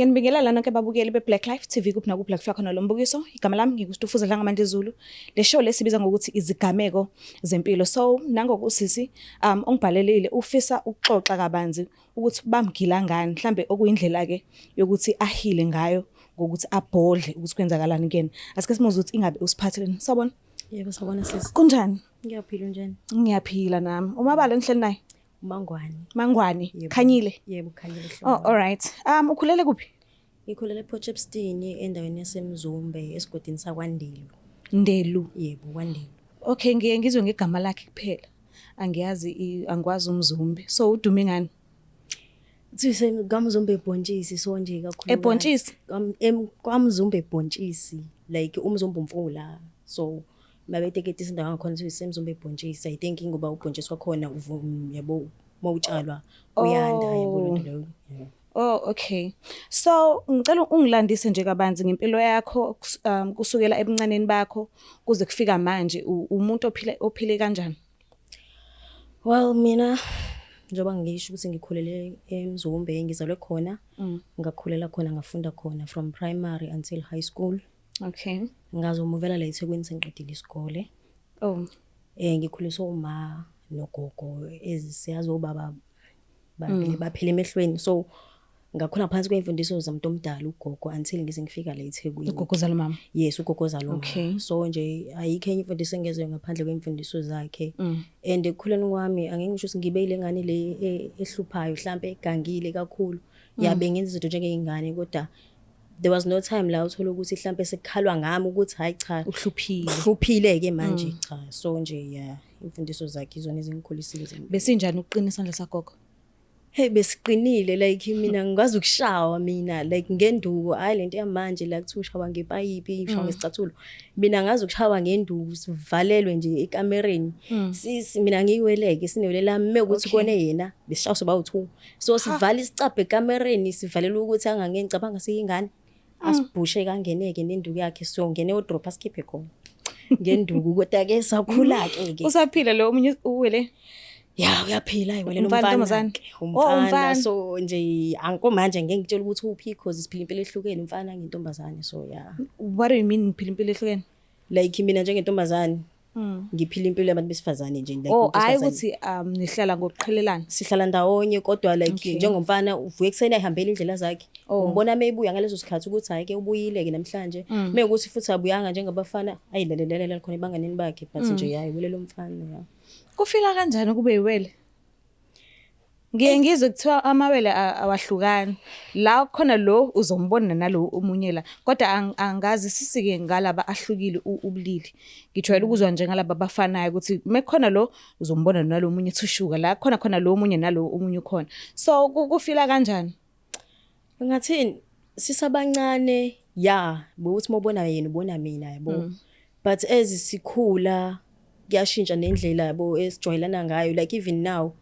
Ngiyanibingelela nonke babukeli be-Black Life TV kuphi nakuphi la kufika khona lo mbukiso. Igama lami nginguStufuza Dlangamandla Zulu. Le show lesibiza ngokuthi izigameko zempilo. So nangokusisi ongibhalelile ufisa ukuxoxa kabanzi ukuthi bamgila ngani, mhlambe okuyindlela ke yokuthi ahile ngayo ngokuthi abhodle ukuthi kwenzakalani kuyena. Asike simuzwe ukuthi ingabe usiphatheleni. Sawubona. Yebo, sawubona sisi. Kunjani? Ngiyaphila, unjani? Ngiyaphila nami. Umabala enhleli naye? Mangwane. Mangwane. Yebo. Khanyile. Yebo, Khanyile. Oh, all right. Ukhulele kuphi? Ngikhulele ePort Shepstone, endaweni yaseMzumbe, esigodini sakwaNdelu. Ndelu. Yebo, kwaNdelu. Okay, ngiye ngizwe ngegama lakhe kuphela. Angiyazi angikwazi uMzumbe. So udume ngani? Kuthiwa kwaMzumbe ebhontshisi, so nje kakhulu. Ebhontshisi? KwaMzumbe ebhontshisi, like uMzumbe umfula. So mabeteketisa indawo ngakhona kuthiwa iseMzumbe ebhontshisi. I think ngoba ubhontshisi wakhona yabo, mawutshalwa uyanda, yabo, lento leyo. Yeah. Oh, okay. So ngicela ungilandise nje kabanzi ngempilo yakho kusukela ebuncaneni bakho kuze kufika manje, umuntu ophile kanjani? Well, mina njengoba ngisho ukuthi ngikhulele eMzumbe, ngizalwe khona, ngakhulela khona, ngafunda khona from primary until high school. Ngazomuvela la eThekwini sengiqedile isikole. Ngikhuliswe uma nogogo, ezisiyazi obaba baphila emehlweni, so ngakhula phansi kwemfundiso zamuntu omdala ugogo until ngize ngifika la eThekwini. Ugogo zalo mama. Yes, ugogo zalo mama. So nje ayikho enye imfundiso engezwe ngaphandle kwemfundiso zakhe. And ekukhuleni kwami angeke ngisho ukuthi ngibe ile ngane le ehluphayo, mhlambe egangile kakhulu. Yabe ngenza izinto njengengane, kodwa there was no time la uthola ukuthi mhlambe sekukhalwa ngami ukuthi hayi cha, uhluphile. Uhluphile ke manje, cha. So nje yeah, imfundiso zakhe izona ezingikhulisile. Besinjani ukuqina isandla sagogo? Hey, besiqinile, like mina ngikwazi ukushawa mina like ngenduku, hayi lento yamanje la kuthiwa ushawa ngepayipi, ushawa ngesicathulo. Mina ngazi ukushawa ngenduku, sivalelwe nje ekamereni. Sisi mina ngiyiweleke sinewele lami mekuthi kone yena besishawa soba u2. So sivala isicabha ekamereni, sivalelwe ukuthi angangeni, cabanga siyingane. Asibhushe kangeneke nenduku yakhe, so ngene wardrobe asikhiphe khona ngenduku, kodwa ke sakhula ke ke. Usaphila lo omunye uwele? Ya, uyaphila iwele. Umfana, nomfana ntombazane? Ke, Oh, umfana. Umfana. So nje angikho manje ngeke ngitshele ukuthi uphi because siphila impilo ehlukene, umfana ngintombazane, so yeah. What do you mean ngiphila impilo ehlukene? Like mina njengentombazane ngiphila impilo yabantu besifazane nje, like Oh, umuntu hayi wesifazane. ukuthi nihlala ngokuqhelelana. Sihlala ndawonye kodwa like njengomfana uvuka ekuseni ayihambele indlela zakhe. Umbona meyibuya ngaleso sikhathi ukuthi hayi ke ubuyile ke namhlanje. Mekuthi futhi abuyanga njengabafana ayilalelalela khona ebanganeni bakhe, but nje hayi wele lo mfana, ya. Kufika kanjani kube iwele? Ngiye ngizwe kuthiwa amawele awahlukani. La khona lo uzombona nalo omunye la. Kodwa angazi sisike ngalaba ahlukile ubulili. Ngijwayele ukuzwa nje ngalaba abafanayo ukuthi mekukhona lo uzombona nalo omunye thushuka la khona khona lo omunye nalo omunye ukhona. So kufila kanjani? Ngathini, sisabancane ya, ukuthi mawubona yena ubona mina, yabo. But as sikhula kuyashintsha nendlela, yabo, esijwayelana ngayo. Like even now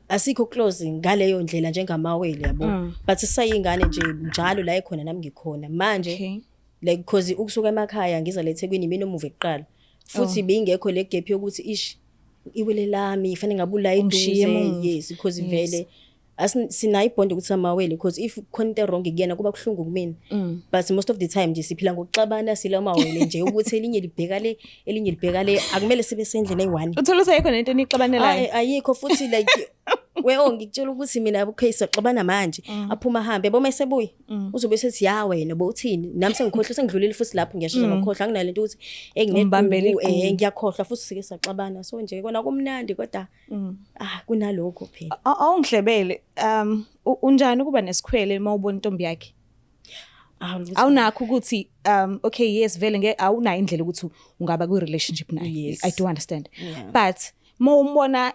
asikho close ngaleyo ndlela njengamawele, yabo, but sisayingane nje njalo la ekhona nami ngikhona manje. Like because ukusuka emakhaya ngiza la eThekwini mina omuve kuqala, futhi beyingekho le gap yokuthi ish iwele lami fanele ngabe ula Ungishiye eduze. emuva. Yes, because vele sinayo ibond ukuthi amawele, because if khona into wrong kuyena kuba kuhlungu kumina. But most of the time nje siphila ngokuxabana sila mawele nje, ukuthi elinye libheka le, elinye libheka le, akumele sibe sendlini eyi-one. Uthola usayikho nento enixabanelayo. Ayi, ayikho futhi. Like we oh ngikutshela ukuthi mina, okay, siyaxabana manje, aphuma ahambe, yabo, mayesebuya uzobe sethi ya wena bowuthini, nami sengikhohlwa, sengidlulile futhi lapho, ngiyashesha ngakhohlwa, anginalo into ukuthi Umbambele engineduku igqubu. Ngiyakhohlwa futhi sike saxabana, so nje kona kumnandi kodwa ah kunalokho phela. Awungihlebele, unjani ukuba nesikhwele mawubona intombi yakhe? Ah, lutho. Awunakho ukuthi okay, yes, vele ngeke awunayo indlela ukuthi ungaba ku relationship naye. I do understand. But mawumbona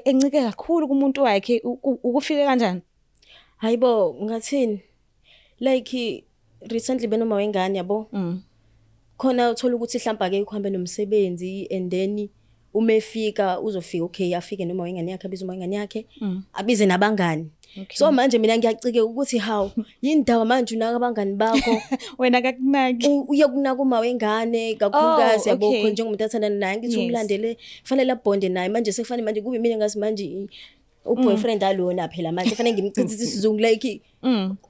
encike kakhulu kumuntu wakhe, ukufike kanjani? Hayibo, ngathini, like recently benoma wengane, yabo, khona uthola ukuthi mhlawumbe ake uhambe nomsebenzi and then uma efika uzofika, okay, afike noma wengane yakhe, abize uma wengane yakhe, abize nabangani. So manje mina ngiyacike ukuthi hawu, yini ndaba manje unaka abangani bakho? Wena kakunaki. Uye kunaka uma wengane kakhulukazi, yabo, khona njengomuntu athandana naye ngithi umlandele, fanele abhonde naye. Manje sekufanele manje kube mina ngazi manje. Uboyfriend alona phela manje fanele ngimchithise isizungu, like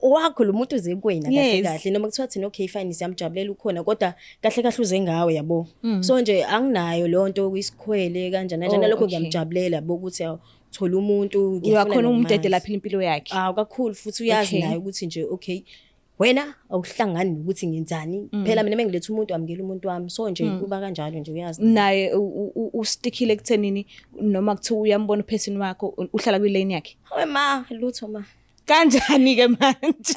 wakho lo muntu uze kuwena kahle kahle, noma kuthiwa thina, okay, fine, siyamjabulela ukhona, kodwa kahle kahle uze ngawe, yabo. So nje anginayo leyo nto kuyisikhwele kanjani kanjani. Nalokho ngiyamjabulela, yabo, ukuthi thola umuntu, ngiyafuna Uyakhona nokumazi. umdedela aphila impilo yakhe. Ah, kakhulu futhi uyazi naye ukuthi nje, okay, wena awuhlangani nokuthi ngenzani phela. Mina mengiletha umuntu, amukela umuntu wami, so nje kuba kanjalo nje, uyazi. Naye ustickile ekuthenini noma kuthiwa uyambona uperson wakho, uhlala kwilane yakhe? Hawe ma, lutho ma. Kanjani ke manje?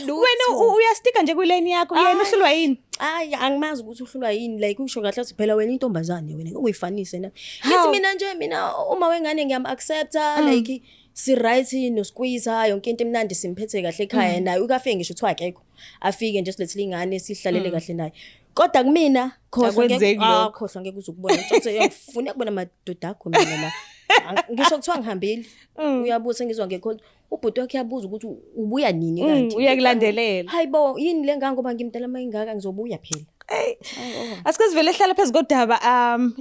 Wena uyasticka nje kwilane yakho, yena uhlulwa yini? Hayi, angimazi ukuthi uhlulwa yini. Like usho kahle athi phela wena intombazane, wena ukuyifanise na. How? Ngithi mina nje, mina uma wengane ngiyam-accepta, like si right no squeeze, yonke into emnandi, simphethe kahle ekhaya naye. Ukafike ngisho kuthiwa akekho, afike nje silethile ingane, sihlalele kahle naye, kodwa kumina khohlwa. Akwenzeki Ah, lokho. khohlwa, ngeke uze ukubona. Ngitsho ngifuna ukubona amadoda akho mina la. Ngisho kuthiwa ngihambile, uyabuza, ngizwa ngekho ubhuti wakhe uyabuza ukuthi ubuya nini kanti. Uyakulandelela. Hayi bo, yini le nganga ngoba ngimdala mayingaka, ngizobuya phela. Asike sivele hlala phezu kodaba,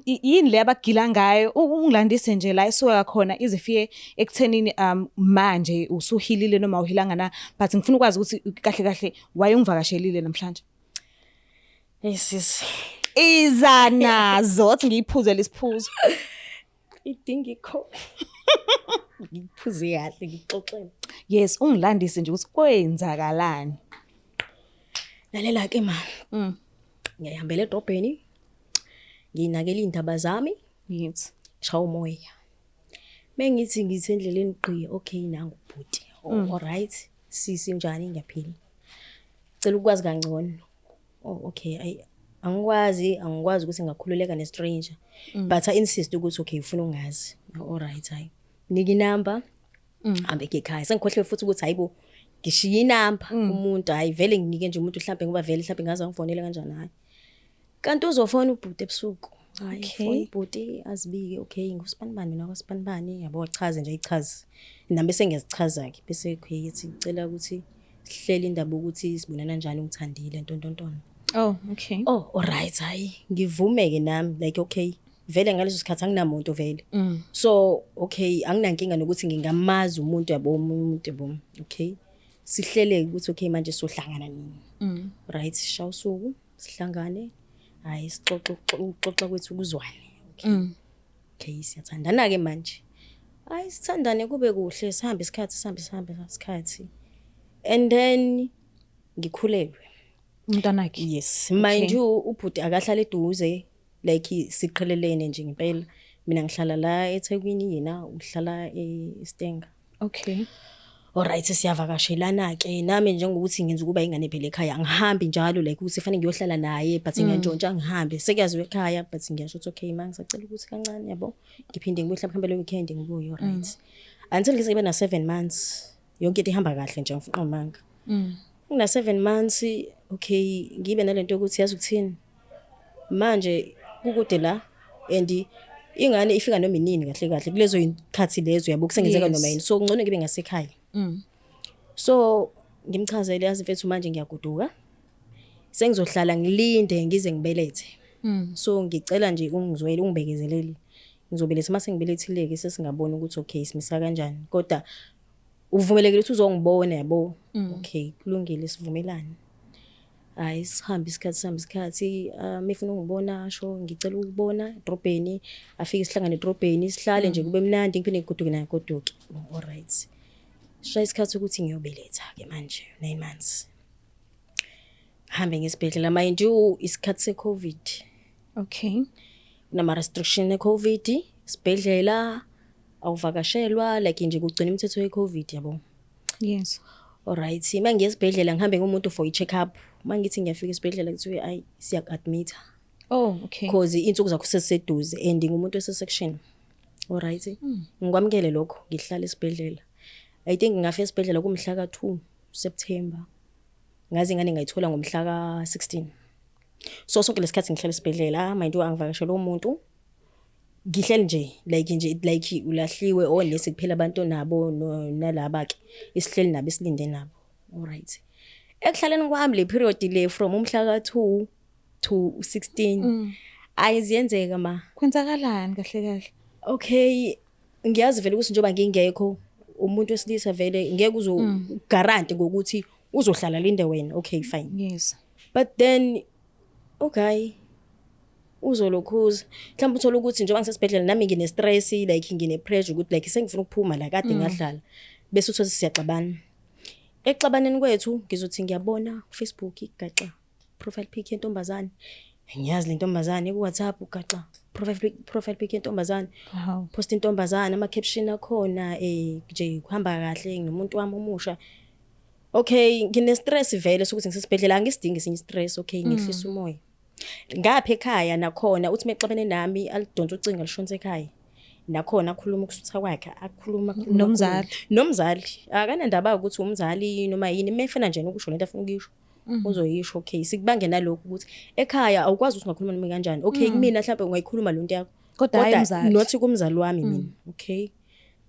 yini le abagila ngayo? Ungilandise nje la isuka khona ize ifike ekuthenini manje usuhealile noma awuhealanga na, but ngifuna ukwazi ukuthi kahle kahle wayengivakashelile namhlanje. Hey sis. Iza nazo, athi ngiyiphuze lesiphuzo. Idinga ikho ngiphuze kahle, ngixoxele. Yes, ungilandise nje ukuthi kwenzakalani. Lalela ke ma. Ngiyahambela edrobheni, nginakela iy'ndaba zami. Shaya umoya, mengithi ngithi endleleni gqi, okay, nangu ubhuti. Oh, alright sisi, njani? Ngiyaphila, cela ukwazi kangcono. Oh, okay, ayi, angikwazi ukuthi ngingakhululeka ne-stranger, but I insist ukuthi okay, ufuna ungazi. Alright, hayi, nika inamba, hambe ke ekhaya. Sengikhohlwe futhi ukuthi hayibo, ngishiye inamba umuntu. Hayi vele, nginike nje umuntu mhlambe, ngoba vele mhlambe ngaze ngifonele kanjani. Hayi, kanti uzofona ubhuti ebusuku. Hayi, fona ubhuti, azibike, okay, ngusibanibani mina, kwasibanibani, yabo, achaze nje, ayichaze, nami bese ngiyazichaza-ke, bese okay, ethi ngicela ukuthi sihlele indaba ukuthi sibonana kanjani, ungithandile, ntontontona. Oh, okay. Oh, alright, hayi, ngivume-ke nami, like okay, vele ngaleso sikhathi anginamuntu vele, so okay, anginankinga nokuthi ngingamazi umuntu, yabo, omunye umuntu, yabo. Okay, sihlele ukuthi okay, manje sohlangana nini? Right, sisha usuku, sihlangane, hayi, sixoxe, ukuxoxa kwethu kuzwane. Okay. Okay, siyathandana-ke manje, hayi, sithandane kube kuhle, sihambe isikhathi, sihambe, sihambe isikhathi, and then ngikhulelwe. Umntanakhe? Yes, mind you, ubhuti akahlala eduze, like siqhelelene nje ngempela. Mina ngihlala la eThekwini, yena uhlala eStanger. Alright, siyavakashelana ke nami, njengokuthi ngenza ukuba ingane phela ekhaya, angihambi njalo, like ukuthi fanele ngiyohlala naye, but ngiyantshontsha ngihambe, sekuyaziwa ekhaya, but ngiyasho ukuthi okay ma, ngisacela ukuthi kancane, yabo, ngiphinde ngibuye mhlawumbe le weekend ngibuye. Alright, until ngize ngibe na 7 months, yonke into ihamba kahle nje, ngifuna umanga ngina 7 months. Okay, ngibe nalento yokuthi yazi ukuthini manje, kukude la and ingane ifika noma inini kahle kahle kulezo ikhathi lezo, yabo, kusengenzeka noma yini, so ngcono ngibe ngasekhaya. So ngimchazele, yazi mfethu, manje ngiyagoduka, sengizohlala ngilinde ngize ngibelethe, so ngicela nje ungizwele, ungibekezelele, ngizobeletha, mase ngibelethile-ke sesingabona ukuthi okay, simisa kanjani, kodwa uvumelekile ukuthi uzongibona, yabo. Okay, kulungile, sivumelane. Hayi, sihambe isikhathi, sihambe isikhathi, mefuna ungibona asho, ngicela ukubona edrobheni, afike, sihlangane edrobheni, sihlale nje kube mnandi, ngiphinde ngigoduke naye, goduke. Alright, shaya isikhathi ukuthi ngiyobeletha ke manje, 9 months, hambe ngesibhedlela. Mind you, isikhathi se-COVID. Kunama restriction e-COVID, sibhedlela awuvakashelwa, like nje kugcina imithetho ye-COVID, yabo. Alright, uma ngiye esibhedlela, ngihambe ngumuntu for i-check up, uma ngithi ngiyafika esibhedlela kuthiwe ayi, siyaku-admit-a Oh, okay. 'Cause iy'nsuku zakho sesiseduze and ngumuntu wese-section. Alright, ngikwamukele lokho, ngihlala esibhedlela. I think ngafika esibhedlela kumhla ka-2 September, ngaze ingane ngayithola ngomhla ka-16. So sonke lesikhathi ngihlala esibhedlela, mind you, angivakashela umuntu, ngihleli nje, like nje, like ulahliwe, onesi kuphela abantu onabo, nalaba ke isihleli nabo, esilinde nabo. Alright, ekuhlaleni kwami le period le from umhla ka-2 to 16, ayi, ziyenzeka ma. Kwenzakalani kahle kahle? Okay. Ngiyazi vele ukuthi njengoba ngingekho, umuntu wesilisa vele ngeke uzo guarantee ngokuthi uzohlala linde wena. Okay, fine. But then okay, uzolokhuza mhlawumbe uthole ukuthi njengoba ngisesibhedlela nami ngine stress, like ngine pressure ukuthi like sengifuna ukuphuma la kade ngahlala, bese uthole siyaxabana. Ekuxabaneni kwethu ngizothi ngiyabona ku Facebook igaxa profile pic yentombazane. Ngiyazi le ntombazane. Ku WhatsApp ugaxa profile pic yentombazane. Post intombazane, ama caption akhona nje kuhamba kahle nomuntu wami omusha. Okay, ngine stress vele sokuthi ngisesibhedlela, angisidingi esinye stress. Okay, ngehlisa umoya. Ngapha ekhaya nakhona uthi mexabene nami alidonsa ucingo alishonise ekhaya, nakhona akhuluma ukusutha kwakhe, akhuluma, akhuluma. Nomzali. Akhuluma. Nomzali akanandaba ukuthi umzali noma yini, mefuna nje ukusho lento afuna ukuyisho uzoyisho. Okay, sikubange nalokho ukuthi ekhaya awukwazi ukuthi ungakhuluma noma kanjani. Okay, kumina mhlawumbe ungayikhuluma lonto yakho. Kodwa hhayi umzali. Not kumzali wami mina. Okay,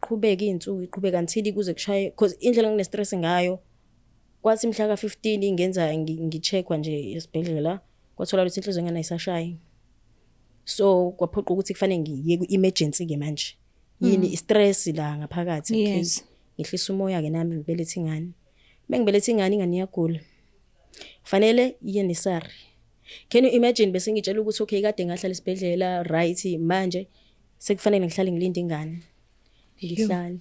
qhubeka iy'nsuku, iqhubeka until kuze kushaye, because indlela engine-stress ngayo, kwathi mhla ka-15 ngenza ngi-check-wa nje esibhedlela, kwathola ukuthi inhliziyo engane ayisashayi, so kwaphoqa ukuthi kufanele ngiye ku-emergency-ke manje. Yini? I-stress la ngaphakathi. Okay. Ngehlisa umoya-ke nami, ngibelethe ingane. Uma ngibelethe ingane, ingane iyagula, kufanele iye nursery. Can you imagine? Bese ngitshela ukuthi okay, kade ngahlala esibhedlela, right, manje sekufanele ngihlale ngilinde ingane. Ngihlale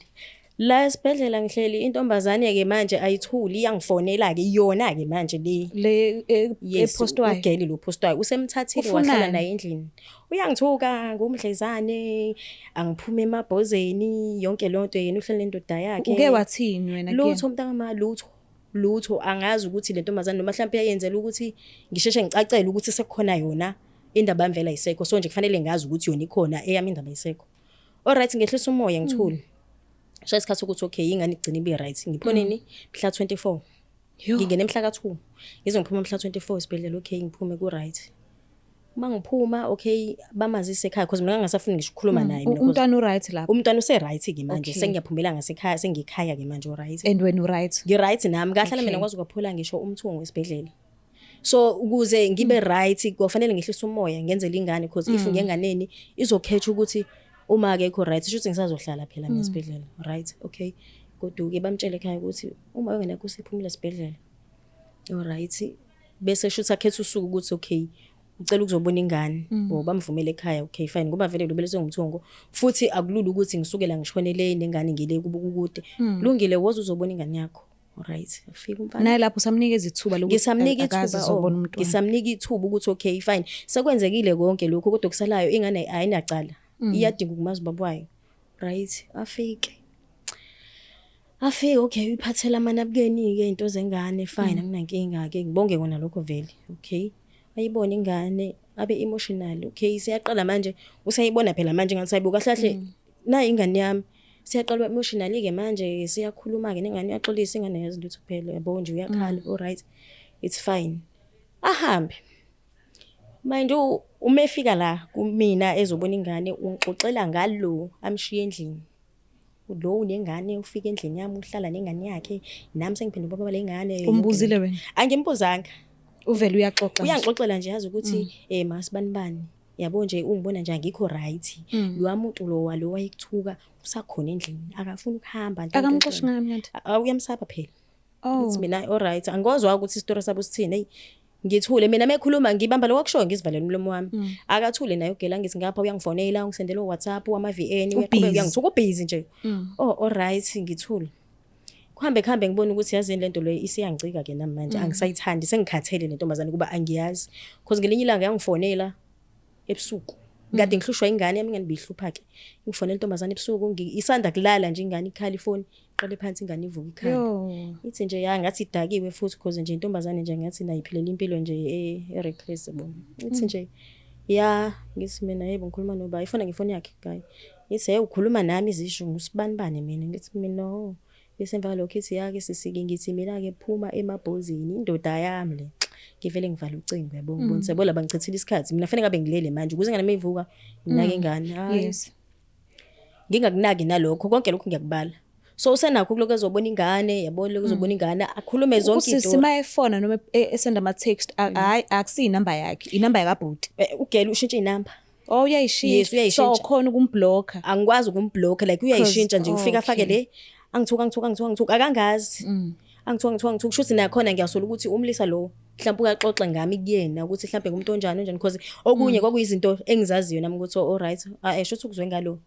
la esibhedlela ngihleli, intombazane-ke manje ayithuli, iyangifonela-ke yona-ke manje le. Le Yes. epostwayo. Ugeli lo postwayo usemthathile. Ufunani? Wahlala naye endlini. Uyangithuka ngumdlezane, angiphume emabhozeni, yonke lonto, yena uhleli nendoda yakhe. Uke wathini wena kuyena? Lutho mntakama, lutho, lutho. Angazi ukuthi le ntombazane noma mhlawumbe yayenzela ukuthi ngisheshe ngicacele ukuthi sekukhona yona, indaba yami vele ayisekho, so nje kufanele ngazi ukuthi yona ikhona, eyami indaba ayisekho. Alright, ngehlisa umoya, ngithule. Shaya isikhathi ukuthi okay, ingane igcina ibe right. Ngiphoneni mhla 24. Yo. Ngingene mhla ka-2, ngize ngiphume mhla 24 esibhedlela. Okay, ngiphume ku-right. Uma ngiphuma, okay, bamazise ekhaya because mina ngangasafuni ngisho ukukhuluma naye mina 'cause Umntwana uright lapho? Umntwana use-right-ke manje. Sengiyaphumela ngasekhaya, sengikhaya-ke manje, u-right. And wena uright? Ngi-right nami, kahlala mina kwaze kwaphola ngisho umthungo esibhedlela. So ukuze ngibe right kwafanele ngehlise umoya, ngenzele ingane, because if ngenganeni izokhetha ukuthi uma akekho right, shuthi ngisazohlala phela mina esibhedlela, right? Okay, goduke bamtshele ekhaya ukuthi uma wengenakho usephumile esibhedlela, alright, bese shuthi akhetha usuku ukuthi okay, ucela ukuzobona ingane or bamvumele ekhaya. Okay, fine, ngoba vele lo belethwe ngumthungo futhi akulula ukuthi ngisukela ngishonele nengane ngile kubo kukude. Lungile, woza uzobona ingane yakho. Alright, afika umfana. Naye lapho usamnikeza ithuba lokuthi Ngisamnika akaze ithuba, oh, azobona umntwana. Ngisamnika ithuba ukuthi okay, fine, sekwenzekile konke lokhu, kodwa kusalayo ingane ayinacala, iyadinga ukumazi ubaba wayo, right? Afike, okay, uyiphathela amanabukeni-ke, into zengane, fine, akunankinga-ke, ngibonge kona lokho vele. Okay, ayibone ingane, abe emotional. Okay, siyaqala manje, usayibona phela manje ngathi ayibo, kahle kahle nayi ingane yami. Siyaqala emotionally-ke manje, siyakhuluma-ke nengane, uyaxolisa, ingane yazi lutho phela, yabo nje uyakhala. Alright, it's fine, ahambe. Mind you, uma efika la kumina ezobona ingane, ungixoxela ngalo amshiye endlini. Lo unengane, ufika endlini yami, uhlala nengane yakhe, nami sengiphinde ubaba lengane. Umbuzile wena? Angimbuzanga. Uvele uyaxoxa nje. Uyangixoxela nje, yazi ukuthi masibani bani, yabo nje ungibona nje angikho right, lo muntu lo walo wayekuthuka usakhona endlini, akafuni ukuhamba, nto, nto, Akamxoshi nto. ngami kanti? Uyamsaba phela. Oh. Ngithi mina alright, angozwa ukuthi isitori sabo sithini. Hey, ngithule mina, mekhuluma ngibamba lokho akushoyo, ngizivalela umlomo wami. Akathule naye ugela, ngithi ngapha uyangifonela, ungisendela uWhatsApp wama VN, uyaqhubeka. Ubusy. Uyangithuka, ubusy nje. Oh, alright, ngithule. Kuhambe kuhambe, ngibona ukuthi yazini lento le isiyangicika ke nami manje, angisayithandi, sengikhathele lentombazane kuba angiyazi, because ngelinye ilanga yangifonela ebusuku, kade ngihlushwa ingane yami, ingane bihlupha ke, ngifonela intombazane ebusuku, isanda kulala nje ingane, ikhala ifoni, iqale phansi ingane, ivuka ikhala. Yo. Ithi nje ya ngathi idakiwe futhi, cause nje intombazane nje ngathi nayo iphilela impilo nje e-reckless yabo. Ithi nje ya, ngithi mina yebo, ngikhuluma noba ifona ngefoni yakhe guy. Ngithi hey, ukhuluma nami izisho ngusibanibani mina. Ngithi mina no. Bese emva kwalokho ithi ya ke sisike, ngithi mina ke phuma emabhozini, indoda yami le. Ngivele ngivala ucingo, yabo, ngibona yabo laba ngichithile isikhathi. Mina fanele ngabe ngilele manje ukuze ingane mayivuka nginake ingane. Hayi, ngingakunaki nalokho, konke lokhu ngiyakubala. So usenakho kuloko ezobona ingane, yabo, lokho ezobona ingane, akhulume zonke Usisi izinto. mayefona noma esenda ama text, hayi, akusiyi inamba yakhe, inamba yakabhuti. Ugela ushintshe inamba. Oh, uyayishintsha. Yes, uyayishintsha. So khona ukumblocka. Angikwazi ukumblock, like uyayishintsha nje, ufika afake okay. le, angithuka, angithuka, angithuka, angithuka, akangazi. Angithuka, angithuka, angithuka, kushuthi nakhona ngiyasola ukuthi umlisa lo mhlawumbe uyaxoxa ngami kuyena ukuthi mhlawumbe ngumuntu onjani onjani, because okunye kwakuyizinto engizaziyo nami ukuthi oh, alright, ah eh, shuthi ukuzwe ngalo.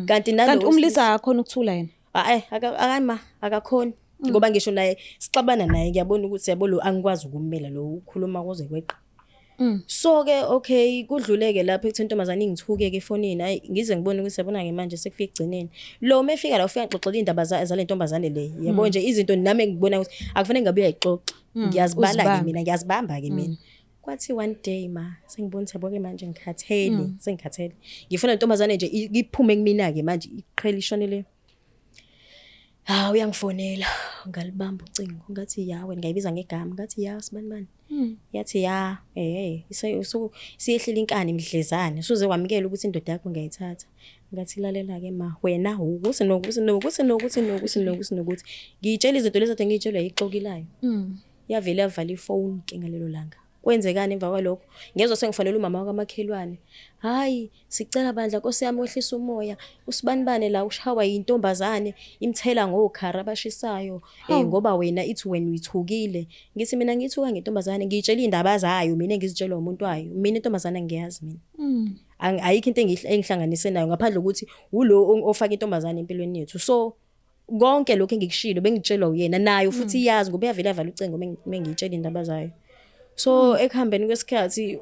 Kanti nalo Kanti umlisa akakhona ukuthula yena? Ah eh, akama akakhoni, ngoba ngisho naye sixabana naye ngiyabona ukuthi yabo lo angikwazi ukummela lo, ukhuluma kuze kweqa. So ke okay, kudluleke lapho ekutheni intombazane ingithuke ke efonini, hayi, ngize ngibone ukuthi yabona ke manje sekufika ekugcineni. Lo mefika la ufika ngixoxela indaba zale ntombazane le, yabo nje izinto nami engibona ukuthi akufanele ngabe uyayixoxa, ngiyazibala ke Uzibambe. mina, ngiyazibamba ke mina. Kwathi one day ma sengibona ukuthi yabo ke manje ngikhathele, sengikhathele, ngifuna intombazane nje iphume kumina ke manje, iqhele ishonele. Ha, uyangifonela, ngalibamba ucingo, ngathi ya wena, ngayibiza ngegama, ngathi ya sibani bani. Yathi ya, eh siyehlile inkani imidlezane, usuze wamukela ukuthi indoda yakho ngiyayithatha. Ngathi lalela ke ma, wena ukuthi nokuthi nokuthi nokuthi nokuthi nokuthi nokuthi, ngiyitshela izinto lezi ade ngiyitshelwa yixokilayo. Yavele yavala ifoni ke ngalelo langa. Kwenzekani emva kwalokho? Ngezwe sengifonela umama wakamakhelwane, hayi, sicela bandla nkosi yami wehlisa umoya, usibanibane la ushawa yintombazane, imthela ngokhara abashisayo, ngoba wena ithi wena uyithukile. Ngithi mina ngithuka ngentombazane? Ngiyitshela indaba zayo mina engizitshelwa umuntu wayo. Mina intombazane ngiyazi mina. Ayikho into engihlanganise nayo ngaphandle kokuthi ulo ofaka intombazane empilweni yethu. So konke lokho engikushilo bengitshelwa uyena, nayo futhi iyazi ngoba iyavele yavala ucingo mengiyitshela indaba zayo. So ekuhambeni kwesikhathi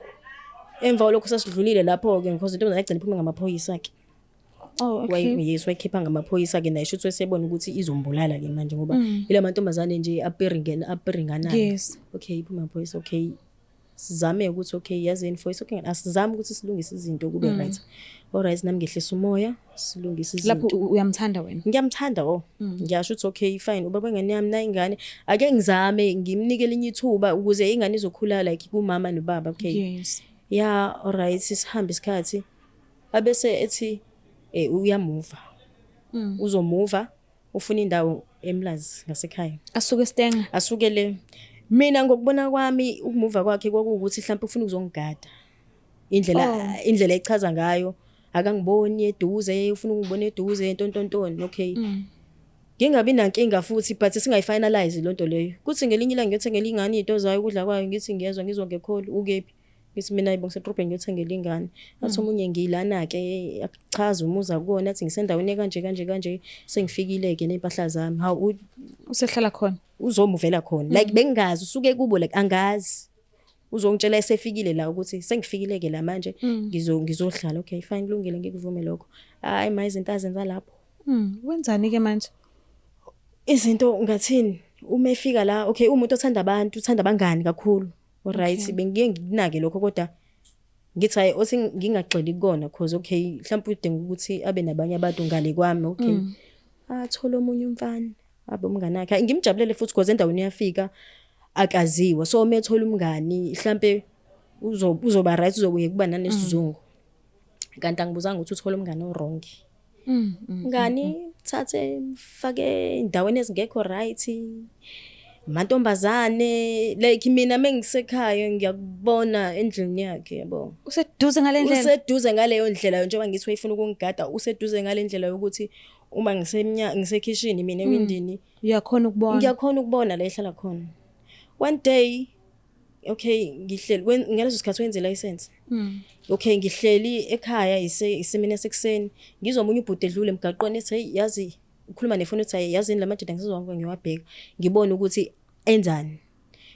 emva kwalokho sesidlulile lapho-ke, because intombazane yagcina iphume ngamaphoyisa ke. Oh, okay. Yes, wayikhipha ngamaphoyisa ke naye, shuthi wesebona ukuthi izombulala ke manje, ngoba ila mantombazane nje aperingena aperinganayo. Okay, iphume ngamaphoyisa, okay, sizame ukuthi okay, yazini for okay, asizame ukuthi silungise izinto kube right. Alright, nami ngehlisa umoya, silungise izinto. Lapho uyamthanda wena? Ngiyamthanda, oh, ngiyasho ukuthi okay fine, ubaba wengane yami na ingane, ake ngizame ngimnike elinye ithuba ukuze ingane izokhula like kumama nobaba, okay. Ya, alright, sihambe isikhathi, abese ethi uyamuva, uzomuva, ufuna indawo eMlazi ngasekhaya. Asuke Stanger. Asuke le. Mina ngokubona kwami ukumuva kwakhe kwakuwukuthi mhlawumbe ufuna ukuzongigada, indlela indlela echaza ngayo, akangiboni eduze, ufuna ukungibona eduze, ntontontoni, okay. Ngingabi nankinga futhi, but singayifinalize lonto leyo. Kuthi ngelinye ilanga ngiyothengela ingane izinto zayo, ukudla kwayo, ngithi ngiyezwa, ngizwa nge-call, ukephi? Ngithi mina ayibo, ngisedrobheni ngiyothengela ingane. Athi omunye ngilana ke, achaza umuzi akuwona, athi ngisendaweni kanje kanje kanje, sengifikile ke nempahla zami. Hawu, Usehlala khona. Uzomuvela khona, like bengingazi usuke kubo, like angazi, uzongitshela esefikile la ukuthi sengifikile ke la manje, ngizohlala. Okay fine, kulungile, ngikuvume lokho. Hayi ma, izinto azenza lapho. Wenzani ke manje? Izinto ngathini, uma efika la, okay, umuntu othanda abantu, uthanda abangani kakhulu, alright. Bengiye ngikunake lokho, kodwa ngithi hayi, othi ngingagxili kukona, cause okay, mhlawumbe udinga ukuthi abe nabanye abantu ngale kwami, okay. Athola omunye umfana abe umngane wakhe. Hayi, ngimjabulele futhi cause endaweni uyafika akaziwa, so uma ethola umngani mhlambe uzoba right, uzobuye kuba nanesizungu. Kanti angibuzanga ukuthi uthola umngane o-wrong. Mngani thathe mfake endaweni ezingekho right, amantombazane, like mina mengisekhaya ngiyakubona endlini yakhe, yabo. Useduze ngale ndlela. Useduze ngaleyo ndlela, njengoba ngithi wayefuna ukungigada, useduze ngale ndlela yokuthi uma ngisekhishini mina ewindini Uyakhona ukubona. Ngiyakhona ukubona la ehlala khona. One day, okay, ngihleli ngaleso sikhathi wenze license. Okay, ngihleli ekhaya, isemini yasekuseni, ngizwa omunye ubhuti edlule emgaqweni ethi hey, yazi, ukhuluma nefoni, uthi hey, yazini la madoda ngisizwa, ngiwabheka ngibone ukuthi enzani.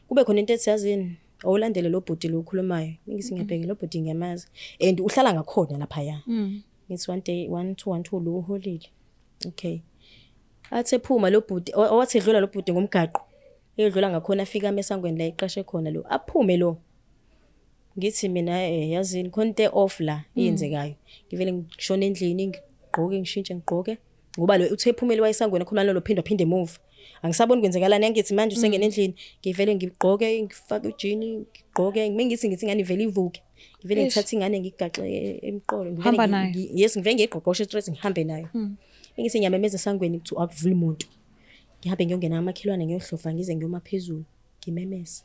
Kube khona into ethi yazini, awulandele lo bhuti lo ukhulumayo. Ngithi ngiyabheka lo bhuti, ngiyamazi and uhlala ngakhona laphaya. Ngithi one day 1 2 1 2 lo uholile, okay. Athi ephuma lo bhuti, owathi edlula lo bhuti ngomgaqo, edlula ngakhona, afika emesangweni la eqashe khona lo, aphume lo. Ngithi mina yazini, khona into off la eyenzekayo. Ngivele ngishone endlini, ngigqoke, ngishintshe, ngigqoke, ngoba lo uthe ephumele wayesangweni khona lo phinda phinde emuva, angisaboni kwenzekalani. Angithi manje usengena endlini, ngivele ngigqoke, ngifake ujini, ngigqoke, mengithi ingane ivele ivuke, ngivele Eish. ngithathe ingane ngigaxe emqolo, ngivele Hamba nayo. Yes, ngivele ngiyigqogqoshe straight, ngihambe nayo. Ngithi ngiyamemeza esangweni, kuthi akuvuli umuntu. Ngihambe ngiyongena amakhelwane, ngiyohlova, ngize ngiyoma phezulu ngimemeze.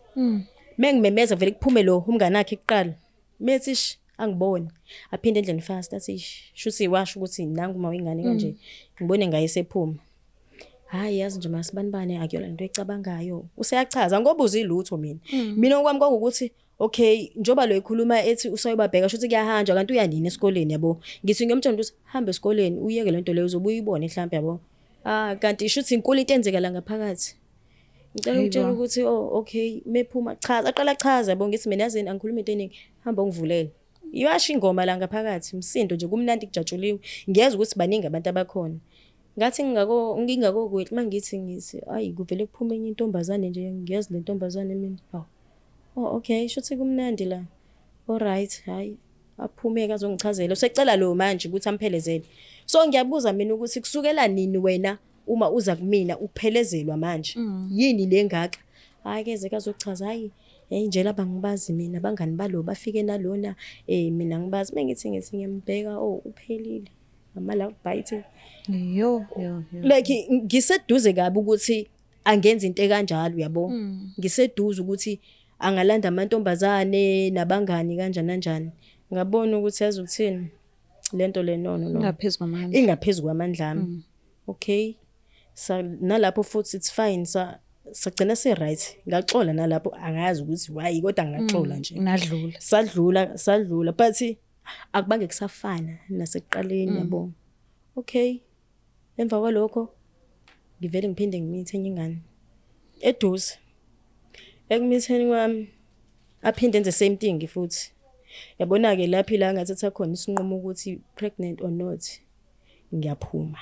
Mengimemeza vele kuphume lo umngane wakhe kuqala, methi sh Angibone, aphinde endlini fast, athi, "Ish, shuthi washo ukuthi nangu uma wengane kanje." Ngibone ngaye sephuma. Hayi, yazi nje, masibanibane, akuyona lento ecabangayo. Useyachaza ngoba uzilutho mina. Mina okwami kwakukuthi, okay, njoba lo ekhuluma ethi usayobabheka, shuthi kuyahanjwa, kanti uya nini esikoleni, yabo. Ngithi ngiyomtshela ukuthi hamba esikoleni, uyeke lento leyo, uzobuya uyibone mhlambe, yabo. Ah, kanti shuthi inkulu into enzeka la ngaphakathi. Ngicela ukutshela Hayibo. ukuthi, oh okay, mephuma chaza, aqala chaza, yabo. Ngithi mina, yazini, angikhuluma into eningi, hamba ungivulele. Iyasho ingoma la ngaphakathi, umsindo nje, kumnandi, kujatshuliwe. Ngiyezwa ukuthi baningi abantu abakhona. Ngathi ngingako ngingako mangithi ayi, kuvele kuphume enye intombazane nje, ngiyazi le ntombazane mina. Hawu. Oh okay, shuthi kumnandi la. Alright, hayi. Aphume azongichazela. Usecela lo manje ukuthi amphelezele. So ngiyabuza mina ukuthi kusukela nini wena uma uza kumina uphelezelwa manje? Yini le ngaka? Hayi, keze kazochaza, hayi, hey nje laba ngibazi mina, abangani balo bafike nalona, mina ngibazi. Mengithi ngiyambheka, oh, uphelile. Ama love bite. Yo yo yo. Like, ngiseduze kabi ukuthi angenza into ekanjalo, uyabo. Ngiseduze ukuthi angalanda amantombazane nabangani kanjani kanjani. Ngabona ukuthi, yazi ukuthini, lento le, no no no. Ngaphezulu kwamandla. Ingaphezulu kwamandla ami. Okay, sa nalapho futhi it's fine, sa sagcina si right, ngaxola nalapho, angazi ukuthi why, kodwa ngaxola nje. Nadlula. Sadlula, sadlula, but akubange kusafana nasekuqaleni, yabo. Okay, emva kwalokho ngivele ngiphinde ngimithe enye ingane eduze. Ekumitheni kwami aphinde enze same thing futhi, yabona ke, lapho ila ngathatha khona isinqumo ukuthi, pregnant or not, ngiyaphuma.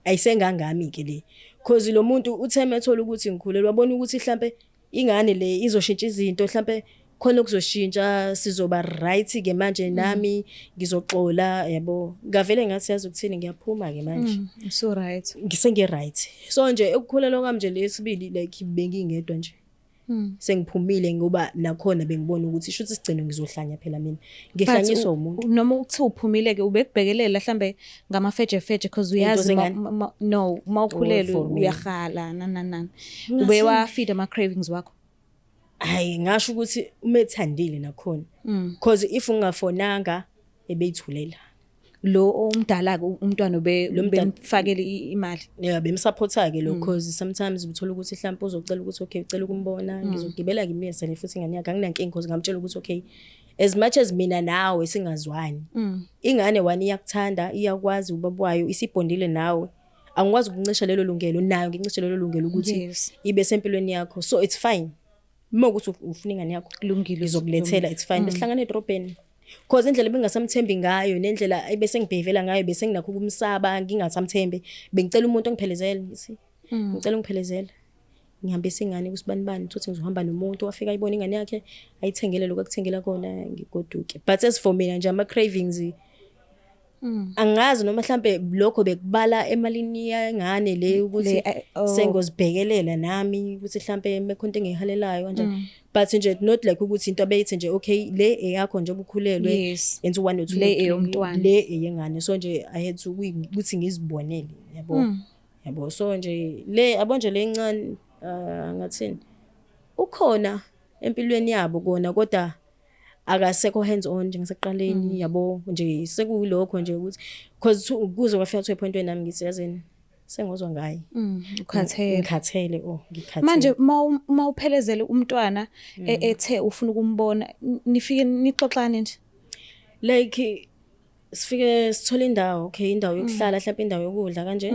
Ayisengangami ke le, cause lo muntu uthe methola ukuthi ngikhulelwe, wabona ukuthi mhlambe ingane le izoshintsha izinto, mhlambe khona okuzoshintsha, sizoba right ke manje, nami ngizoxola, yabo. Ngavele ngathi, yazi ukuthini, ngiyaphuma ke manje. So right. Ngisenge right. So nje ukukhulelwa kwami nje lesibili, like, bengingedwa nje, sengiphumile, ngoba nakhona bengibona ukuthi shuthi sigcine ngizohlanya phela mina, ngihlanyiswa umuntu. Noma ukuthiwa uphumile ke, ubekubhekelela mhlambe ngamafeje feje, because uyazi zengane? No, mawukhulelwe For mina. Uyahala nani nani. Ube wa feed ama cravings wakho. Hayi, ngasho ukuthi umethandile nakhona, because if ungafonanga ebeyithulela. Lo omdala ke, umntwana ube Lo mntana- bemfakele imali. Yeah, bemsupporta ke lo, cause sometimes uthola ukuthi mhlawumbe uzocela ukuthi, okay, ucela ukumbona, ngizogibela ngimyesele futhi ingane yakhe, anginankinga, cause ngamtshela ukuthi, okay, as much as mina nawe singazwani, ingane one iyakuthanda, iyakwazi ubaba wayo, isibhondile nawe, angikwazi ukuncisha lelo lungelo nayo, ngincishe lelo lungelo ukuthi ibe sempilweni yakho. So it's fine uma ukuthi ufuna ingane yakho, Kulungile. ngizokulethela, it's fine. Besihlangana edrobheni, cause indlela bengasamthembi ngayo nendlela ebese ngibhevela ngayo, bese nginakho ukumsaba, ngingasamthembi. Bengicela umuntu ongiphelezele, ngithi ngicela ungiphelezele, ngihambisa ingane kusibanibani, ukuthi ngizohamba nomuntu, wafika ayibone ingane yakhe, ayithengele lokhu akuthengela kona, ngigoduke. But as for mina nje, ama-cravings, angazi noma mhlambe lokho bekubala emalini yengane le ukuthi Le, oh. sengozibhekelela nami ukuthi mhlambe mekhona into engiyihalelayo kanjani, but nje not like ukuthi into abeyithi nje, okay, le eyakho nje obukhulelwe, yenza u-one no two Le no three, eyomntwana. Le eyengane. So nje I had to ukuthi ngizibonele, yabo, yabo. So nje le, yabo nje, le encane, ngathini, ukhona empilweni yabo kona, kodwa akasekho hands on njengasekuqaleni, yabo. Nje sekuyilokho nje ukuthi cause kuze kwafika to a point where nami ngithi, yazini, sengozwa ngaye. Ukhathele. Ngikhathele, oh, ngikhathele. Manje ma uphelezele umntwana, ethe ufuna ukumbona, nifike nixoxane nje? Like, sifike sithole indawo, okay, indawo yokuhlala, mhlawumbe indawo yokudla kanje.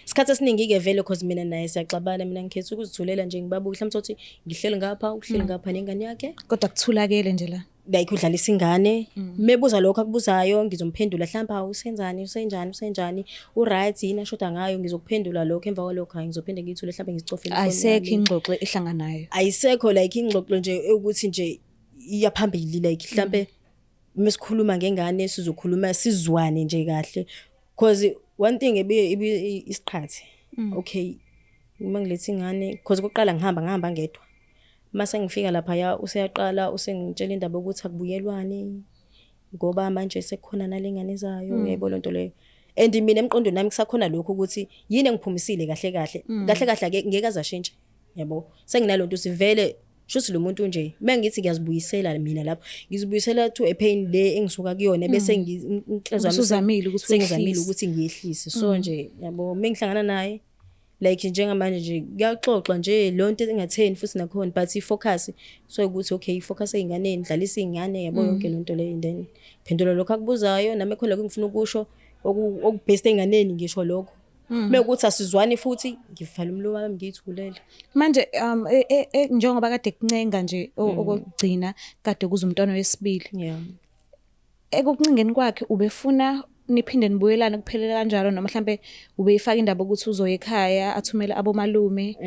Isikhathi esiningi ke vele, cause mina naye siyaxabana, mina ngikhetha ukuzithulela nje, ngibabuke, mhlawumbe uthi ngihleli ngapha, uhleli ngapha nengane yakhe. Kodwa kuthulakele nje la. Like, udlalisa ingane, mebuza lokho akubuzayo, ngizomphendula, mhlawumbe, hawu, usenzani, usenjani, usenjani, uright yini, ashoda ngayo, ngizokuphendula lokho. Emva kwalokho, hayi, ngizophinde ngiyithule, mhlawumbe ngizicofele ifoni Ayisekho yami. Ingxoxo ehlanganayo. Ayisekho, like, ingxoxo nje ukuthi nje iya phambili, like mhlambe mesikhuluma ngengane sizokhuluma sizwane nje kahle, cause one thing ebiye isiqhathe, okay, uma ngiletha ingane, cause kokuqala ngihamba ngedwa, mase ngifika lapha ya, useyaqala usengitshela indaba yokuthi akubuyelwane ngoba manje sekukhona nalengane zayo, uyayibona lento leyo. And mina emqondweni nami kusakhona lokho ukuthi yini engiphumisile kahle kahle, kahle kahle ake ngeke azashintshe, yabo. Senginalonto sivele. Shuthi lo muntu nje mengithi ngiyazibuyisela mina lapho, ngizibuyisela to a pain le engisuka kuyona, bese inhliziyo yami Usuzamile ukuthi sengizamile uyehlise. Ukuthi ngiyehlise. So nje yabo, mengihlangana naye like njengamanje nje kuyaxoxwa nje leyo nto engatheni futhi nakhona, but i-focus so ukuthi okay, i-focus ey'nganeni, dlalisa iy'ngane, yabo, yonke lento leyo, and then phendula lokho akubuzayo. Nami khona lokho engifuna ukusho okubhest ey'nganeni, ngisho lokho. Mekuthi asizwani futhi, ngivala umlomo wami, ngiyithulele. Manje njengoba kade kuncenga nje okokugcina kade kuze umntwana wesibili. Ekuncingeni kwakhe ubefuna niphinde nibuyelane kuphelele kanjalo, noma mhlambe ubeyifaka indaba ukuthi uzoya ekhaya athumele abomalume,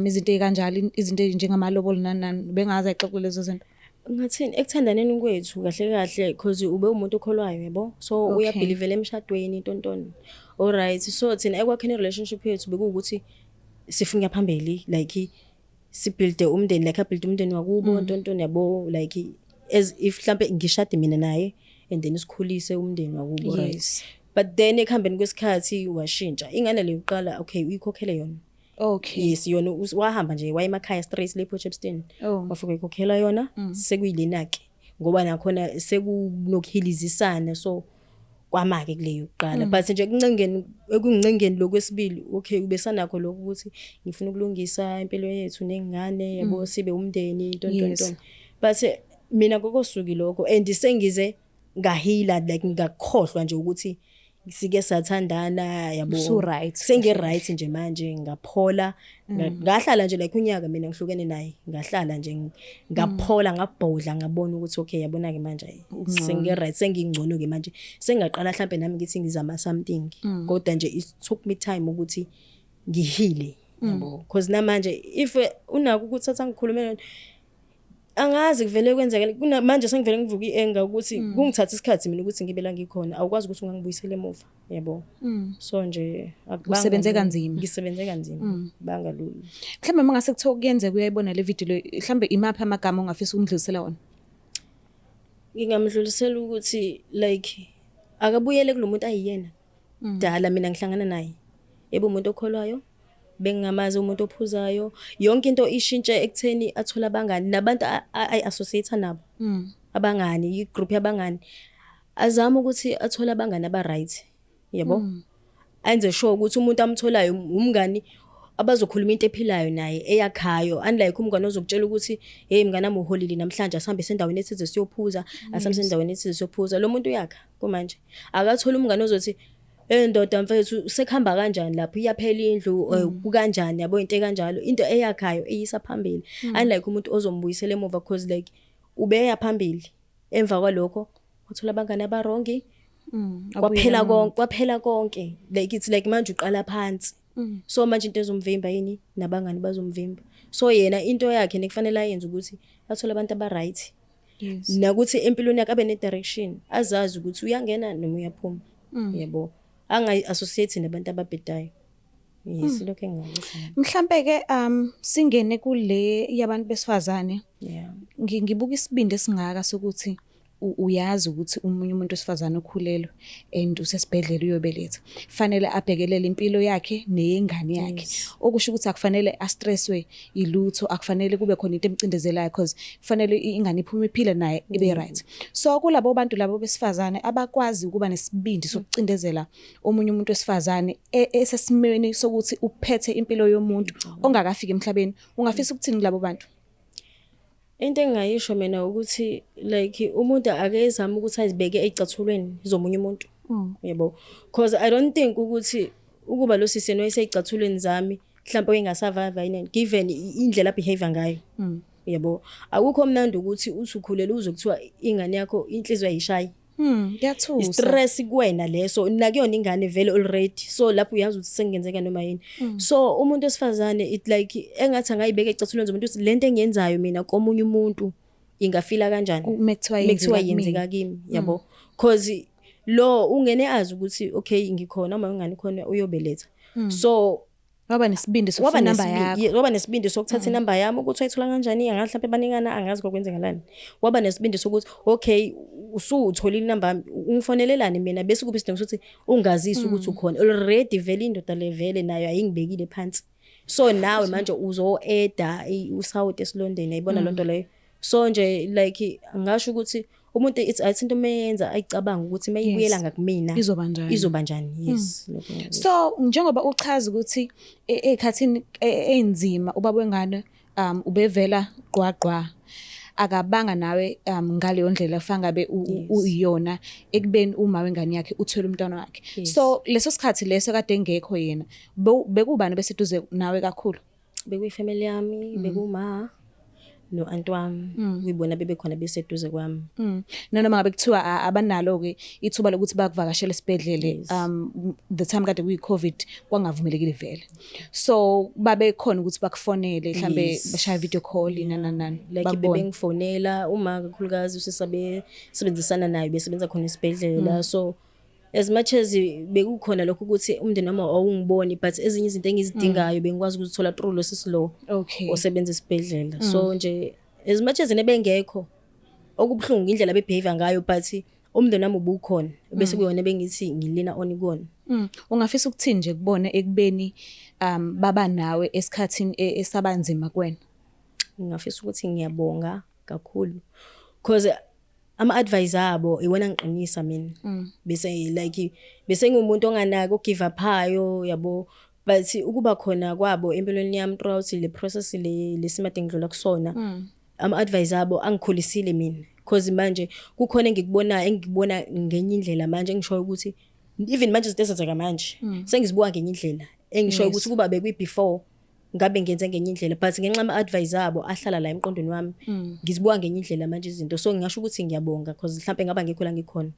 izinto ey'kanjalo, izinto ey'njengamalobolo nani nani, bengaze ayixoxe lezo zinto? Ngathini, ekuthandaneni kwethu kahle kahle, cause ube umuntu okholwayo, yabo, so uyabelievela emshadweni, intontoni, alright. So thina ekwakheni i-relationship yethu bekuwukuthi sifuna phambili, like sibuilde umndeni, like abuild umndeni wakubo, ntontoni, yabo, like as if mhlambe ngishade mina naye and then sikhulise umndeni wakubo, right? But then ekuhambeni kwesikhathi washintsha. Ingane le yokuqala, okay, uyikhokhele yona. Yes, yona wahamba nje waya emakhaya straight le Port Shepstone. Wafika ikhokhela yona. Sekuyilena-ke ngoba nakhona sekunokuhilizisana, so kwama-ke kuleyo yokuqala. But nje ekuncengeni lokwesibili, okay, ubesanakho lokho ukuthi ngifuna ukulungisa impilo yethu nengane, yabo, sibe umndeni, ntontonton. But mina kokosuki lokho and sengize ngaheala, like ngakhohlwa nje ukuthi sike sathandana, yabo. Usu-right. Sengi-right nje manje, ngaphola. Ngahlala nje like unyaka mina ngihlukene naye, ngahlala nje ngaphola, ngabhodla, ngabona ukuthi okay, yabona-ke manje, ayi, sengi-right, sengingcono-ke manje, sengaqala mhlampe nami ngithi ngizama something. Kodwa nje it took me time ukuthi ngiheale, yabo, because namanje if unako ukuthi athi angikhulumele, angazi kuvele kwenzeka. Manje sengivele ngivuka i-anger ukuthi kungithatha isikhathi mina ukuthi ngibe la ngikhona, awukwazi ukuthi ungangibuyisela emuva, yabo. So nje akubanga Usebenze lula. Kanzima. Ngisebenze kanzima, banga lula. Mhlawumbe uma ngase kuthiwa kuyenzeka uyayibona le video le, mhlawumbe imaphi amagama ongafisa ukumdlulisela wona? Ngingamdlulisela ukuthi like akabuyele kulo muntu ayiyena dala mina ngihlangana naye, ebe umuntu okholwayo, bengingamazi umuntu ophuzayo. Yonke into ishintshe ekutheni athole abangani nabantu ayi-associate nabo, abangani, i-group yabangani. Azame ukuthi athole abangani aba-right, yabo, enze sure ukuthi umuntu amtholayo umngani abazokhuluma into ephilayo naye, eyakhayo, unlike umngane ozokutshela ukuthi, "Hey mngani wami, uholile namhlanje, asihambe sendaweni ethize siyophuza, asihambe sendaweni ethize siyophuza." Lo muntu uyakha kumanje. Akathole umngane ozothi, "Hey ndoda mfethu, sekuhamba kanjani lapho, iyaphela indlu, kukanjani?" yabo, into ekanjalo, into eyakhayo, eyisa phambili, unlike umuntu ozombuyisela emuva, cause like ubeya phambili, emva kwalokho wathola abangani abawrong, kwaphela konke, kwaphela konke. Like it's like manje uqala phansi. So manje into ezomvimba yini? Nabangani bazomvimba. So yena into yakhe nekufanele ayenze ukuthi athole abantu aba-right, nakuthi empilweni yakhe abe ne-direction, azazi ukuthi uyangena noma uyaphuma, yabo, angayi-associate nabantu ababhedayo. Yes, lokho engingakusho. Mhlambe ke singene kule yabantu besifazane. Ngibuka isibindi esingaka sokuthi uyazi ukuthi umunye umuntu wesifazane ukhulelwe and usesibhedlela uyobeletha. Fanele abhekelele impilo yakhe neyengane yakhe. Okusho ukuthi akufanele astresswe ilutho, akufanele kube khona into emcindezelayo, because kufanele ingane iphume iphile naye ibe right. So kulabo bantu labo besifazane abakwazi ukuba nesibindi sokucindezela omunye umuntu wesifazane esesimweni sokuthi uphethe impilo yomuntu ongakafiki emhlabeni, ungafisa ukuthini kulabo bantu? Into engingayisho mina ukuthi like umuntu akezame ukuthi azibeke ey'cathulweni zomunye umuntu, yabo, cause I don't think ukuthi ukuba lo sisi wayesey'cathulweni zami mhlawumbe wayengasurvive yini, given indlela abehavior ngayo, yabo. Akukho mnandi ukuthi uthi ukhulelwe uzwe kuthiwa ingane yakho inhliziyo ayishayi. Kuyathusa. Stress kuwena leso, nakuyona ingane vele already. So lapho uyazi ukuthi sengenzeka noma yini. So umuntu wesifazane, it like engathi angayibeka ecathulweni zomuntu ukuthi lento engiyenzayo mina komunye umuntu ingafeela kanjani Uma kuthiwa mekuthiwa yenzeka yenzeka kimi, yabo, cause lo ungene azi ukuthi okay, ngikhona, uma ingane khona uyobeletha, so Waba nesibindi waba sokufuna inamba nesibindi yakho. Waba nesibindi sokuthatha inamba yami. Ukuthi wayithola kanjani angazi, mhlawumbe banikana, angazi kokwenzakalani. Waba nesibindi sokuthi okay, usuwutholile inamba yami, ungifonelelani mina? Bese kuba isidingo sokuthi ungazisi ukuthi ukhona already. Vele indoda le vele nayo ayingibekile phansi. So nawe manje uzo-adda usawoti esilondeni, yayibona lonto leyo. So nje like ngisho ukuthi umuntu it's athi into meyenza ayicabanga ukuthi mayibuyela ngakumina Izoba njani? Izoba njani, yes, lokho ngiyakusho. So njengoba uchaza ukuthi ey'khathini ey'nzima ubaba wengane ubevela gqwagqwa, akabanga nawe ngaleyo ndlela fangabe uyiyona ekubeni uma wengane yakhe uthwele umntwana wakhe. So leso sikhathi leso kade engekho yena, bekubani beseduze nawe kakhulu? Bekuyifamily yami, bekuma no-anti wami, kuyibona bebekhona beseduze kwami. Nanoma ngabe kuthiwa abanalo-ke ithuba lokuthi bakuvakashele esibhedlele, the time kade kuyi-COVID kwangavumelekile vele, so babe khona ukuthi bakufonele mhlambe, bashaya video call, nani nani, like bakubone? Bebengifonela uma kakhulukazi usisabe sebenzisana naye, besebenza khona esibhedlela. So as much as bekukhona lokho ukuthi umndeni wami awungiboni, but ezinye izinto engizidingayo bengikwazi ukuzithola through lo sisi lo osebenza esibhedlela. So nje as much as nebengekho, okubuhlungu indlela bebehave ngayo, but umndeni wami ubukhona, bese kuyona bengithi ngi-leana on kuwona. Ungafisa ukuthini nje kubona ekubeni baba nawe esikhathini esabanzima kuwena? Ngingafisa ukuthi ngiyabonga kakhulu, cause ama-advice abo iwona ngiqinisa mina. Bese like bese ngiwumuntu onganaki, ogive upayo, yabo, but ukuba khona kwabo empilweni yami throughout le process le lesimade ngidlula kusona, ama-advice abo angikhulisile mina, cause manje kukhona engikubonayo, engikubona ngenye indlela manje, engishoyo ukuthi even manje izinto ezenzeka manje sengizibuka ngenye indlela, engishoyo ukuthi kuba bekwi before ngabe ngenze ngenye indlela, but ngenxa ama-advice abo ahlala la emqondweni wami, ngizibuka ngenye indlela manje izinto. So ngingasho ukuthi ngiyabonga, cause mhlawumbe ngaba ngekho la ngikhona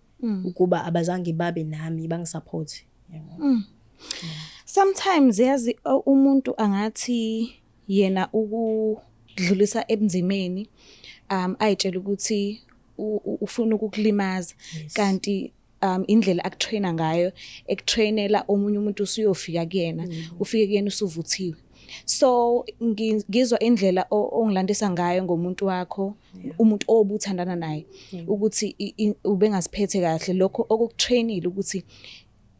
ukuba abazange babe nami bangisupport, yabo. Sometimes yazi umuntu angathi yena ukudlulisa ebunzimeni, ayitshela ukuthi ufuna ukukulimaza, kanti indlela akutraina ngayo, ekutrainela omunye umuntu usuyofika kuyena, ufike kuyena usuvuthiwe. So ngizwa indlela ongilandisa ngayo ngomuntu wakho, umuntu obuthandana naye, ukuthi ubengaziphethe kahle, lokho okukutrainile ukuthi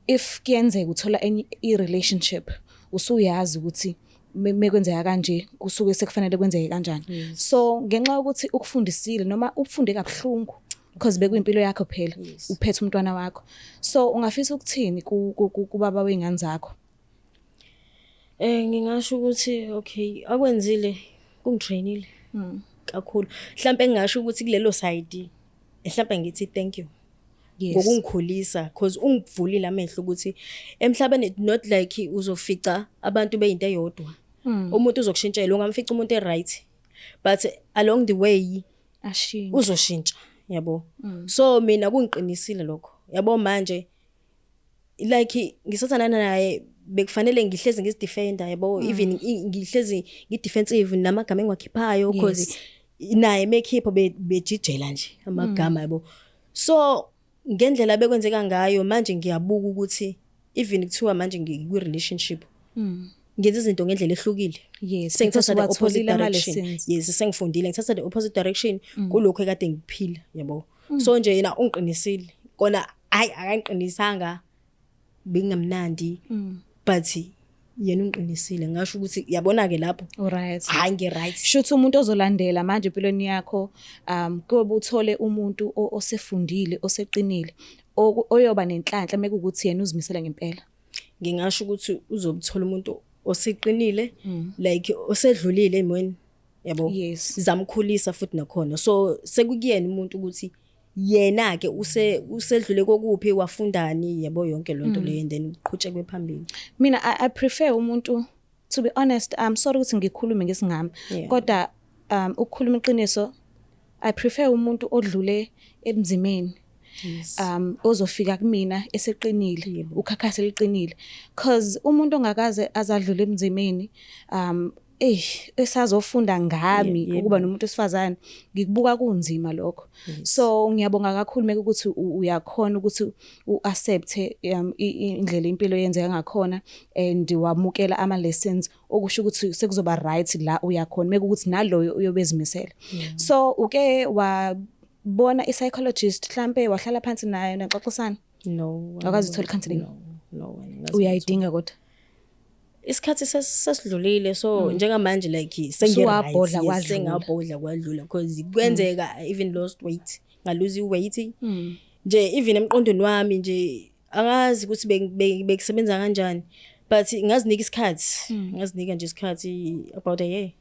if kuyenzeka uthola enye i-relationship, usuyazi ukuthi mekwenzeka kanje kusuke sekufanele kwenzeke kanjani. So ngenxa yokuthi ukufundisile noma ufunde kabuhlungu, because bekuyimpilo yakho phela, uphethe umntwana wakho, so ungafisa ukuthini kubaba wey'ngane zakho? Ngingasho ukuthi okay, akwenzile kungitrainile kakhulu. Mhlambe ngingasho ukuthi kulelo side mhlambe ngithi thank you ngokungikhulisa, cause ungivulile amehlo ukuthi emhlabeni not like uzofica abantu beyinto eyodwa. Umuntu uzokushintshela, ungamfica umuntu e-right, but along the way ashintshe. Uzoshintsha, yabo. So mina kungiqinisile lokho, yabo. Manje like ngisathandana naye bekufanele ngihlezi ngizidefenda, yabo, even ngihlezi ngidefensive namagama engiwakhiphayo, cause naye mekhipha bejijela nje amagama, yabo. So ngendlela bekwenzeka ngayo manje, ngiyabuka ukuthi even kuthiwa manje ngikwi relationship, ngenza izinto ngendlela ehlukile. Sengithatha the because opposite watholile direction. ama-lessons. Yes, sengifundile, ngithatha the opposite direction kulokho ekade ngiphila, yabo. So nje yena ungiqinisile kona, hayi, akangiqinisanga bengingamnandi, but yena ungiqinisile, ngasho ukuthi yabona ke lapho. Alright. Hayi, ngi-right. Shuthi umuntu ozolandela manje empilweni yakho, kuyobe uthole umuntu osefundile, oseqinile, oyoba nenhlanhla mekuwukuthi yena uzimisele ngempela. Ngingasho ukuthi uzobuthola umuntu oseqinile, like osedlulile emweni, yabo. Zamkhulisa futhi nakhona, so sekukuyena umuntu ukuthi yena ke usedlule kokuphi, wafundani, yabo, yonke lonto leyo, and then uqhutshekwe phambili. Mina I prefer umuntu, to be honest, I'm sorry ukuthi ngikhulume ngesingami, kodwa ukukhuluma iqiniso, I prefer umuntu odlule ebunzimeni, ozofika kumina eseqinile, ukhakhasi liqinile, cause umuntu ongakaze azadlula ebunzimeni, esazofunda ngami ukuba nomuntu wesifazane, ngikubuka kunzima lokho. So ngiyabonga kakhulu meke ukuthi uyakhona ukuthi uaccept indlela impilo yenzeka ngakhona and wamukela ama lessons, okusho ukuthi sekuzoba right la uyakhona meke ukuthi naloyo uyobezimisela. So uke wabona i psychologist mhlambe, wahlala phansi nayo naxoxisana? No. Awukaze uthole counselling? No, angikaze. Uyayidinga kodwa? Isikhathi sesidlulile, so njengamanje like Usuwabhodla sengi-right. kwadlula. Sengabhodla kwadlula, because kwenzeka I even lost weight, nga-lose weight nje. Even emqondweni wami nje, angazi ukuthi bekusebenza kanjani, but ngazinika isikhathi, ngazinika nje isikhathi about a year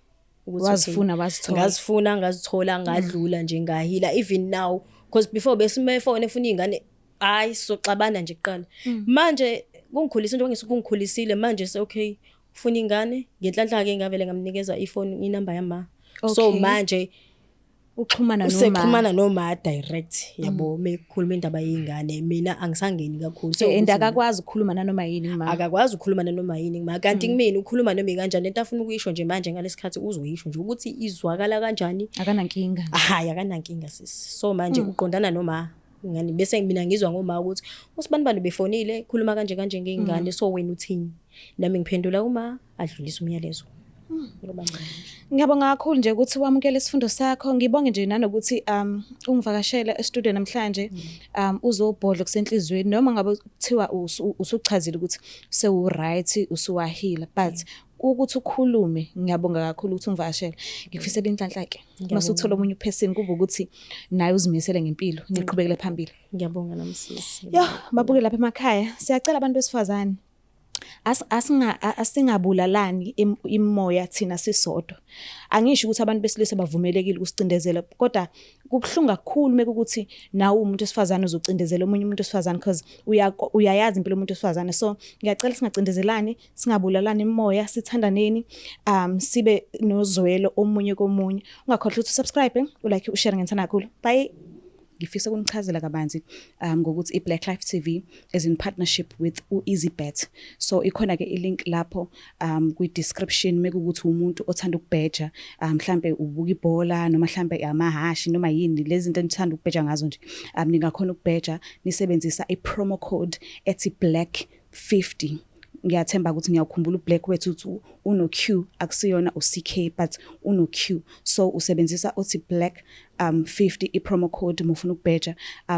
ukuthi okay, Wazifuna, wazithola. Ngazifuna, ngazithola, ngadlula nje, nga-heala. Even now, because before besimefone efuna izingane, hayi, soxabana nje kuqala. Manje kungikhulisa njengoba ngisukungikhulisile manje, se okay, ufuna ingane. Ngenhlanhla ke ngavele ngamnikeza ifone, inamba yama, so manje Uxhumana noma usexhumana noma direct, yabo, mekukhuluma indaba yey'ngane, mina angisangeni kakhulu. So And akakwazi ukukhuluma nanoma yini ma? Akakwazi ukukhuluma nanoma yini ma, kanti kumina ukhuluma noma ikanjani. Into afuna ukuyisho nje manje ngalesikhathi uzoyisho nje, ukuthi izwakala kanjani. Akanankinga. Hayi, akanankinga sisi. So manje uqondana noma ngani, bese mina ngizwa ngoma ukuthi usibanibani befonile, khuluma kanje kanje ngey'ngane, so wena uthini? Nami ngiphendula, uma adlulisa umyalezo. Ngoba manje Ngiyabonga kakhulu nje ukuthi wamukele isifundo sakho. Ngibonge nje nanokuthi ungivakashele e-studio namhlanje, uzobhodla kusenhliziyweni, noma ngabe kuthiwa usuchazile ukuthi sewu-right, usuwa-heala, but ukuthi ukhulume, ngiyabonga kakhulu ukuthi ungivakashele. Ngikufisela inhlanhla ke. Masuthola omunye u-person, kube ukuthi naye uzimisele ngempilo, niqhubekele phambili. Ngiyabonga nami sisi. Yo, babuke lapha emakhaya. Siyacela abantu besifazane. Asingabulalani imoya thina sisodwa. Angisho ukuthi abantu besilisa bavumelekile ukusicindezela, kodwa kubuhlungu kakhulu mekukuthi nawe umuntu wesifazane uzocindezela omunye umuntu wesifazane, because uyayazi impilo yomuntu wesifazane. So ngiyacela singacindezelani, singabulalani imoya, sithandaneni, sibe nozwelo omunye komunye. Ungakhohlwa ukuthi u-subscribe, u-like, u-share. Ngithanda kakhulu. Bye. Ngifisa ukunichazela kabanzi ngokuthi i-Black Life TV is in partnership with u-EasyBet. So ikhona ke i-link lapho kwi-description, mekuwukuthi umuntu othanda ukubheja, mhlambe ubuka ibhola noma mhlambe amahashi noma yini lezi zinto enithanda ukubheja ngazo nje. Ningakhona ukubheja nisebenzisa i-promo code ethi Black 50. Ngiyathemba ukuthi ngiyawukhumbula uBlack wethu uthi uno Q, akusiyona uCK but uno Q. So usebenzisa uthi Black 50, i-promo code, mufuna ukubheja.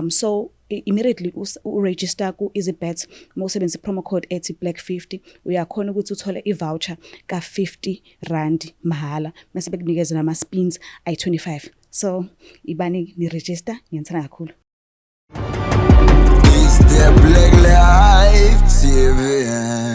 So immediately u-register ku EasyBet, mawusebenzisa i-promo code ethi Black 50, uyakhona ukuthi uthole i-voucher ka R50 mahala, mase bekunikeza nama spins ayi25. So ibani ni register. Ngiyithanda kakhulu. It's the Black Life TV.